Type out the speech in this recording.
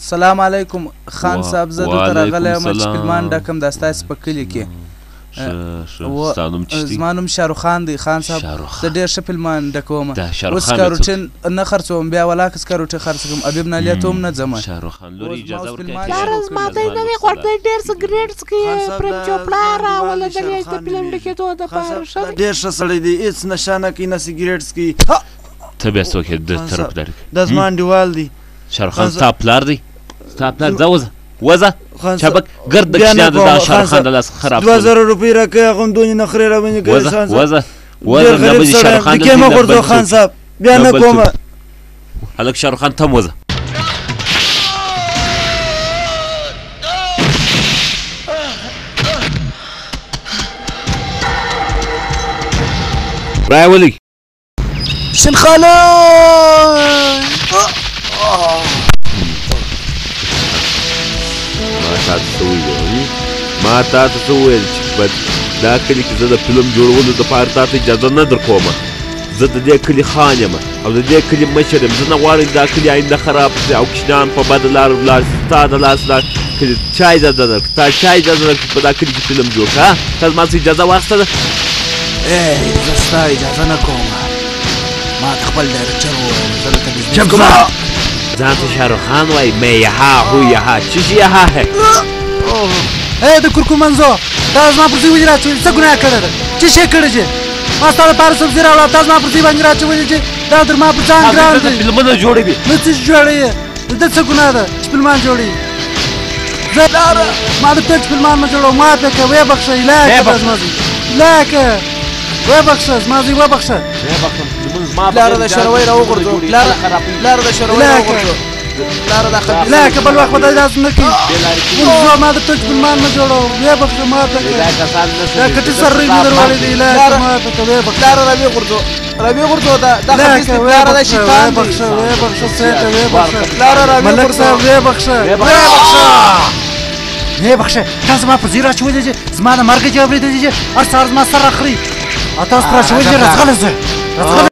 سلام علیکم خان صاحب، زه دلته راغلی یم چې فلمان ډکم دا ستاسې په کلي کې. ستا نوم څه دی؟ زما نوم شاهرخ خان دی. خان صاحب زه ډېر ښه فلمان ډکوم، اوس سکروټي نه خرڅوم، بیا ولاکه سکروټي خرڅ کړم، ابیب نالیا ته هم نه ځم. شاهرخ خان لورې اجازه ورکړه. پلاره زما دی نوې غوړ دی، ډېر سګرېټ څکي، پریم چوپړا راوله د فلم ډکېدو دپاره. ښه دی، ډېر ښه سړی دی، هېڅ نشه نه کوي، نه سګرېټ څکي. ته بیا څوک یې د طرفداري؟ دا زما انډیوال دی. شاهرخ خان ستا پلار دی؟ ستا پلار ځه وځه وځه چابک ګرد د کوچنیانو د دغه شاهرخ خان د لاس خراب 2000 روپۍ راکوي، هغه هم دونې نخرې راباندې کوي. وځه وځه وځه، نه به دې شاهرخ خان دلته مه غورځوه خان صاحب، بیا نه کومه. هلک شاهرخ خان تم وځه. راولي شنخاله. ما تاته څه وویل؟ ما تاته څه وویل چې په دا کلي کې زه د فلم جوړولو دپاره تاته اجازه نه درکوم. زه د دې کلي خان یم او د دې کلي مشر یم. زه نه غواړم دا کلي آینده خراب شي او کوچنیان په بده لار ولاړ شي. ستا د لاس دا کلي چا اجازه درکړه؟ تا چا اجازه درکړه په دا کلي کې فلم جوړ کړه؟ تا زما څخه اجازه واخیسته؟ ای زه ستا اجازه نه کوم، ما ته خپل ډایرکټر وویل زه درته بزنس کوم. ځان ته شاهرخ خان وایي، مې یها هو یها څه شي یها هې. ای د کورکو منځو، تا زما پر زوی ولې راچولې؟ څه ګناه کړې ده؟ څه شی کړی چې ما ستا لپاره سبزي راوړه، تا زما پر زوی باندې راچولې چې دا در ما پر ځان ګران دی. فلمونه جوړوي. نو څه شي جوړوي؟ د ده څه ګناه ده چې فلمان جوړوي؟ زه ما درته چې فلمان مه جوړوه، ماته که ویې بخښه، الهی که زما زوی، الهی که ویې بخښه، زما زوی وبخښه. لاره د شروي راوغورځو، لاره د شروي راوغورځو، لاره د خبیث. لا که بل وخت به داسې نه کوي. ورځو ما درته چې فلمان مه جوړوه، ویې بخښه ماته که دا کټي سرې مې دروړی دی، الهی که ماته که ویې بخښه. لاره راویې غورځو، راویې غورځو، دا خبیث دی، لاره د شیطان دی. ویې بخښه، ویې بخښه سیټه، ویې بخښه لاره راویې ملک صاحب، ویې بخښه، ویې بخښه، ویې بخښه. تا زما پر زوی راچولې چې زما د مرګ جواب اورېدلی چې هر سهار زما سر راخوري، او تاسو راچولې چې راځغله زه راځغله.